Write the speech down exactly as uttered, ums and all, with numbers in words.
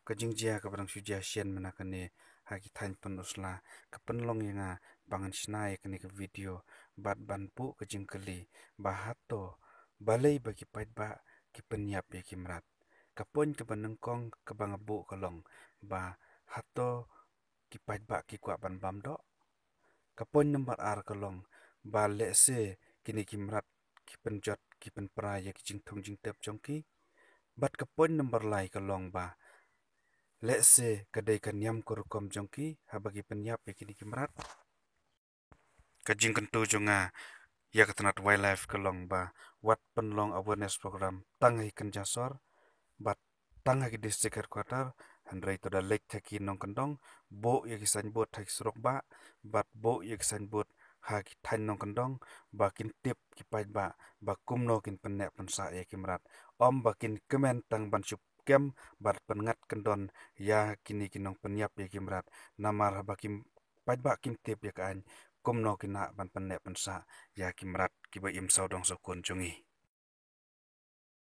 Ka jingjia kaba dang shu jia shen mynta kane ha ki thaiñ Pynursla ka pynlong ïa nga ba ngan shna ïa kane ka video bad ban buh ka jingkylli ba hato balei ba ki paidbah ki pynïap ïa ki mrad. Ka point kaba nyngkong kaba nga buh ka long ba hato ki paidbah ki kwah ban bam doh. Ka point number ar ka long ba lehse kine ki mrad ki pynjot ki pynpra ïa ki jingthung jingtep jong ki. Bad ka point number lai ka long ba lehse ka dei ka niam ka rukom jong ki haba ki pynïap ïa kine ki mrad. Ka jingkyntu jong nga ïa ka tnat wildlife ka long ba wat pynlong awareness program tang ha ki kynja sor bad tang ha ki district headquarter, hynrei to da leit ha ki nongkyndong, buh ïa ki signboard ha ki surok bah bad buh ïa ki signboard ha ki thaiñ nongkyndong ba kin tip ki paidbah ba kumno kin pynneh pynsah ïa ki mrad. Ym ba kin kmen tang ban shu kem bad pynngat kyndon ïa kine ki nongpynïap ïa ki mrad. Namar haba ki paidbah kim tip ïa ka aiñ, kumno kin lah ban pynneh pynsah ïa ki mrad kiba im sawdong sawkun jong ngi.